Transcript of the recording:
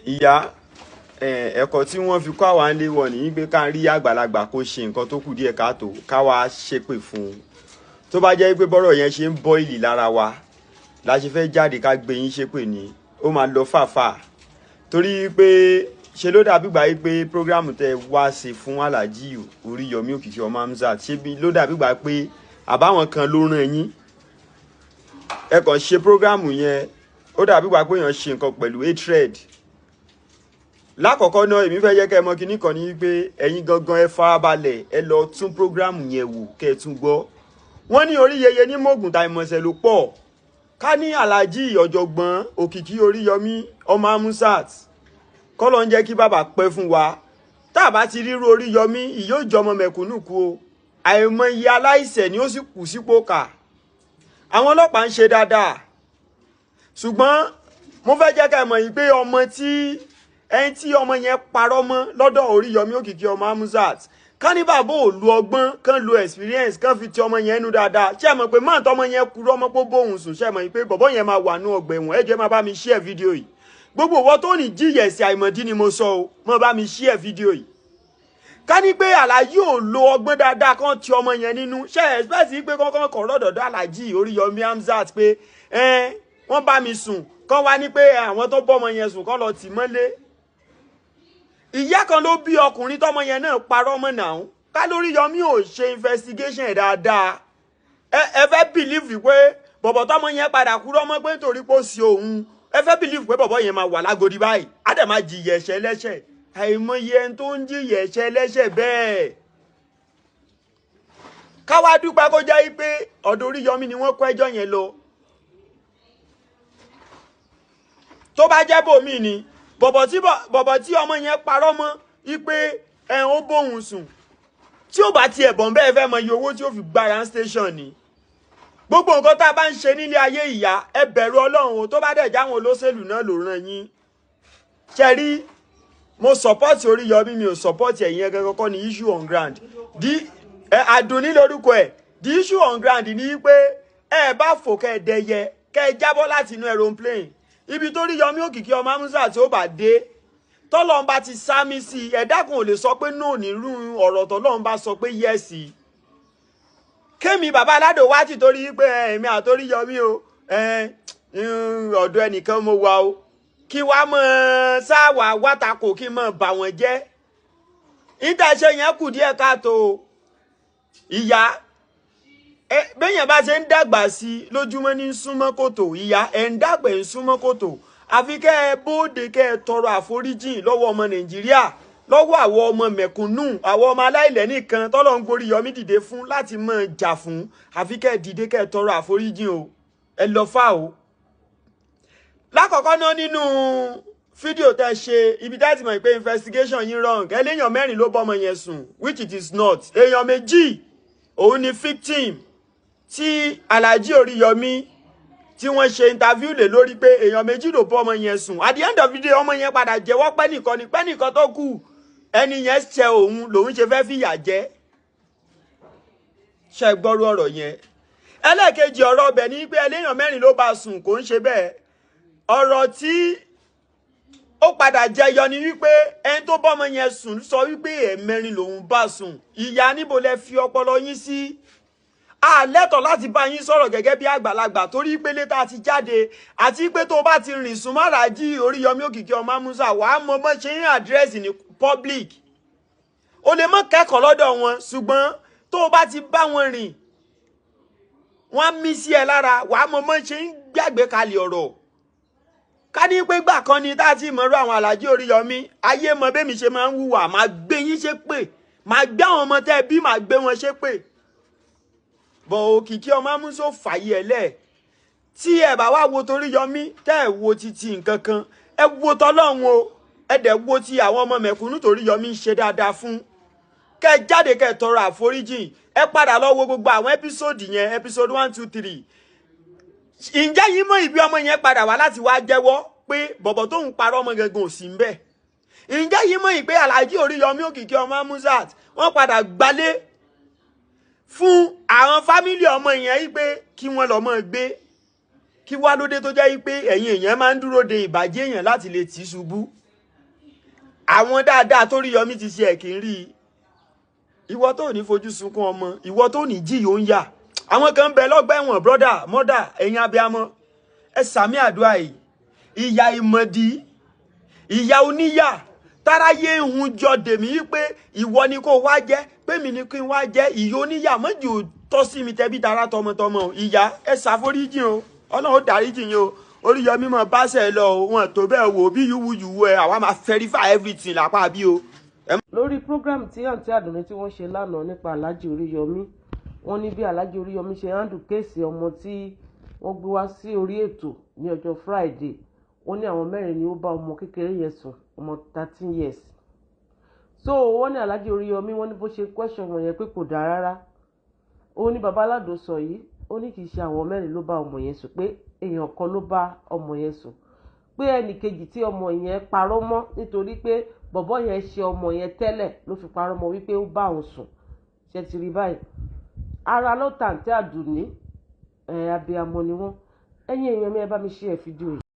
Ìyá, ẹ̀kọ́ tí wọ́n fi kọ́ àwa ńlé wọ̀ ní pé ká rí àgbàlagbà kó ṣe nǹkan tó kù díẹ̀ káàtó, ká wá ṣépè fún un. Tó bá jẹ́ pé bọ́rọ̀ yẹn ṣe ń bọ́ìlì lára wa la ṣe fẹ́ jáde ká gbé yín ṣépè ní, ó máa lọ fàáfàá. Torí pé ṣe ló dàbí gbà pé program tẹ wá ṣe fún Alhaji Oríyọmí Òkìkí Ọmọ Hamzat, ṣé bí ló dàbí gbà pé àbáwọn kan ló rán yín. Ẹ kàn ṣe program yẹn, ó dàbí gbà pé èèyàn ṣe nǹkan pẹ̀lú hatred. Lákọ̀ọ́kọ́ náà, èmi fẹ́ jẹ́ kẹ́ ẹ mọ kinní kan ní wípé ẹ̀yin gangan ẹ farabalẹ̀, ẹ lọ tún program yẹn wò kẹ́ ẹ tún gbọ́. Wọ́n ní orí yeye ní mọ̀gùn tàìmọ̀sẹ̀ ló pọ̀. Ká ní Alhaji ọ̀jọ̀gbọ́n Òkìkí Oríyọmí Ọmọ Hamzat, kọ́ ló ń jẹ́ kí bàbá pẹ́ fún wa. Tá a bá ti ríru Oríyọmí, ìyóò jọmọ mẹ̀kúnnù kú o. Àìmọye aláìṣẹ̀ ni ó sì kù sípò kà. Àwọn ọlọ́pàá ń ṣe dáadáa, ṣùgbọ́n mo fẹ́ jẹ́ ká ẹ mọ̀ yìí pé ọmọ tí ẹni tí ọmọ yẹn parọ́ mọ́ lọ́dọ̀ Oríyọmí Òkìkí Ọmọ Hamzat, ká ní bàbá ò lu ọgbọ́n kán lo experience kán fi ti ọmọ yẹn nú dáadáa. Ṣé ẹ mọ̀ pé máà tọmọ yẹn kúrò ọmọ pé bóun sùn, ṣé ẹ mọ̀ pé bọ̀bọ́ yẹn máa wà ní ọgbà ẹ̀wọ̀n? Ẹ jẹ́ máa bá mi share fídíò yìí. Gbogbo ìwọ tó ní jíyẹ̀ ẹ̀sìn àìmọ̀dí ni mo sọ o, máa bá mi share fídíò yìí. Ká ní pé Alhaji ò lo ọgbọ́n dáadáa kán ti ọmọ yẹn nínú, ṣé ẹ expect pé kọ́kọ́ kọ̀ lọ́dọ̀dọ̀ Alhaji Oríyọmí Hamzat pé wọ́n bá mi sùn, kán wá ní pé àwọn tó bọ́mọ yẹn sùn kán lọ tì mọ́lé? Ìyá kan ló bí ọkùnrin tọmọ yẹn náà parọ́ mọ́ náà. Ká lórí Yọmí ò ṣe investigation dáadáa, ẹ fẹ́ believe pé bọ̀bọ̀ tọmọ yẹn padà kúrọ́ mọ́ pé nítorí pé ó sí òun, ẹ fẹ́ believe pé bọ̀bọ̀ yẹn máa wà lágodi báyìí, á dẹ̀ máa jìyà ẹ̀ṣẹ̀ lẹ́ṣẹ̀? Àìmọye ẹni tó ń jìyà ẹ̀ṣẹ̀ lẹ́ṣẹ̀ bẹ́ẹ̀. Káwá dúpẹ́ kó jẹ́ pé ọ̀dọ̀ Oríyọmí ni wọ́n kó ẹjọ́ yẹn lọ. Tó bá jẹ́ bòmí ni bọ̀bọ̀ tí ọmọ yẹn parọ́ mọ́ wípé ẹ̀ ó bóun sùn, tí ó bá tiẹ̀ bọ̀n bẹ́ẹ̀ fẹ́ mọ iye owó tí ó fi gbára station ni. Gbogbo nǹkan tá a bá ń ṣe nílé ayé, ìyá, ẹ bẹ̀rù Ọlọ́run o. Tó bá dẹ̀ jáwọn olóṣèlú náà ló ràn yín. Ṣe rí, mo support Oríyọmí, mi ò support ẹ̀yin ẹ̀ gangan kọ́ ni issue on ground. Di ẹ Àdùnní lórúkọ ẹ̀. The issue on ground ni pé ẹ bá fò kẹ́ ẹ dẹyẹ, kẹ́ ẹ jábọ́ láti inú aeroplane, ibi tó Oríyọmí Òkìkí Ọmọ Hamzat tí ó bá dé, tọ́lọ́run bá ti sámi sí i, ẹ̀dá kan ò lè sọ pé no nírú ọ̀rọ̀ tọ́lọ́run bá sọ pé yes. Kémi bàbá aládò wá ti torí pé èmi àtOríyọmí o, ọ̀dọ̀ ẹnìkan mo wà o, kí wàá mọ̀ sáwà wátakò kí mọ̀ bà wọ́n jẹ́. Ìtẹ̀sẹ̀ yẹn kù díẹ̀ káàtó. Ìyá, béèyàn bá ṣe ń dàgbà sí i lójúmọ́ ní súnmọ́ kòtò. Ìyá, ẹ̀ ń dàgbà, ẹ̀ ń súnmọ́ kòtò. Àfi kẹ́ ẹ bóde kẹ́ ẹ tọrọ àforíjìn lọ́wọ́ ọmọ Nàìjíríà, lọ́wọ́ àwọn ọmọ mẹ̀kúnnù, àwọn ọmọ aláìlẹ̀ nìkan tọ́lọ́ ń gorí Yọmí dìde fún láti máa jà fún. Àfi kẹ́ ẹ dìde kẹ́ ẹ tọrọ àforíjìn o. Ẹ lọ fà o. Lákọ̀ọ́kọ́ náà, nínú fídíò tẹ́ ṣe, ibi tẹ́ ti mọ̀ pé investigation yín wrong, ẹlẹ́yàn mẹ́rin ló bọ́mọ yẹn sùn, which it is not. Èèyàn méjì òun ni victim tí Alhaji Oríyọmí tí wọ́n ṣe interview lé lórí pé èèyàn méjì ló bọ́ ọmọ yẹn sùn. At the end of the day, ọmọ yẹn padà jẹ́wọ́ pẹ́ nìkan ni pẹ́ nìkan tó kù, ẹni yẹn ṣe òun lòun ṣe fẹ́ fìyà jẹ. Ṣe gbọ́rú ọ̀rọ̀ yẹn? Ẹlẹ́ẹ̀kejì, ọ̀rọ̀ ọbẹ̀ ní pé ẹlẹ́yàn mẹ́rin ló bá sùn, kò ń ṣe bẹ́ẹ̀. Ọ̀rọ̀ tí ó padà jẹyọ ni wípé ẹni tó bọ́mọ yẹn sùn sọ wípé ẹ̀mẹrin lòun bá sùn. Ìyá, níbo lẹ fi ọpọlọ yín sí? A lẹ́tọ̀ọ́ láti bá yín sọ̀rọ̀ gẹ́gẹ́ bí àgbàlagbà torí pé létà ti jáde àti pé tó bá ti rìn sùn mọ́ra jí Oríyọmí Òkìkí Ọmọ Hamzat, wàá mọ bọ́n ṣe ń address ní public. O lè mọ kẹ́kọ̀ọ́ lọ́dọ̀ wọn, ṣùgbọ́n tó o bá ti bá wọn rìn, wọ́n á mí sí ẹ lára, wàá mọ bọ́n ṣe ń gbàgbé kalẹ̀ ọ̀rọ̀. Ká ní pé gbà kan ni tá a ti mọ̀rọ̀ àwọn Alhaji Oríyọmí, ayé mọ bẹ́ẹ̀ mi ṣe máa ń hùwà, máa gbé yín ṣépè, máa gbé àwọn ọmọ tẹ́ bí, máa gbé wọn ṣépè. Bọ̀ Òkìkí Ọmọ Hamzat fàyè ẹ̀ lẹ̀. Tí ẹ bá wá wo toríyọmí, tẹ́ ẹ wo títí nǹkan kan, ẹ wo tọlọ́run o, ẹ dẹ̀ wo ti àwọn ọmọ mẹ̀kúnnù toríyọmí ń ṣe dáadáa fún. Kẹ́ ẹ jáde kẹ́ ẹ tọrọ àforíjìn. Ẹ padà lọ wo gbogbo àwọn episode yẹn, episode 1, 2, 3. Ǹjẹ́ yín mọ̀ ìbí ọmọ yẹn padà wá láti wá jẹ́wọ́ pé bọ̀bọ̀ tóun parọ́ ọmọ gangan ò sí ń bẹ̀? Ǹjẹ́ yín mọ̀ ìpè Alhaji Oríyọmí Òkìkí Ọmọ Hamzat wọ́n padà gbalé fún àwọn family ọmọ yẹn yí pé kí wọ́n lọ mọ́ gbé? Kí wá lóde tó jẹ́ pé ẹ̀yin èèyàn máa ń dúró de ìbàjẹ́ èèyàn láti lè tì í ṣubú? Àwọn dáadáa tó Oríyọmí ti ṣe ẹ̀ kì í rí i. Ìwọ tó ní fojú sunkún ọmọ, ìwọ tó ní jíyò ń yà. Àwọn kan ń bẹ lọ́gbà ẹ̀wọ̀n. Brother, mother, ẹ̀yin abiyamọ, ẹ sàmì àdúrà yìí. Ìyá ìmọ̀dí, ìyá oníyà táráyé ń hun jọ dèmí pé ìwọ ni kó wá jẹ́, pé mi ni kí n wá jẹ́ ìyá oníyà mọ́jì ò tọ́ sí mi tẹ́bí tara tọmọtọmọ o. Ìyá, ẹ ṣàforíjì o, Ọlọ́run ó dáríjì yín o. Oríyọmí mọ̀ báṣẹ̀ lọ o, wọn tó bẹ́ẹ̀ wò bí yúwu yúwu ẹ, àwa máa verify everything lápá bí o. Lórí program tí Àǹtí Àdùnní tí wọ́n ṣe lánàá nípa Alhaji Oríyọmí, wọ́n ní bí Alhaji Oríyọmí ṣe handle case ọmọ tí wọ́n gbé wá sí orí ètò ní ọjọ́ Friday. Wọ́n ní àwọn mẹ́rin ni ó bá ọmọ kékeré yẹn sùn, ọmọ 13 years. So wọ́n ní Alhaji Oríyọmí, wọ́n ní bó ṣe question wọn yẹn pé kò dáa rárá. Ó ní baba aládò sọ yìí, ó ní kì í ṣe àwọn mẹ́rin ló bá ọmọ yẹn sùn, pé èèyàn kan ló bá ọmọ yẹn sùn, pé ẹnì kejì tí ọmọ yẹn parọ́ mọ́, nítorí pé bọ̀bọ́ yẹn ṣe ọmọ yẹn tẹ́lẹ̀ ló fi parọ́ mọ́ wípé ó bá òun sùn. Ṣe ti rí báyìí? Ara ló tàǹtí Àdùnní ẹ̀, abiyamọ ni wọ́n. Ẹ̀yin èèyàn mi, ẹ bá mi share fídíò yìí.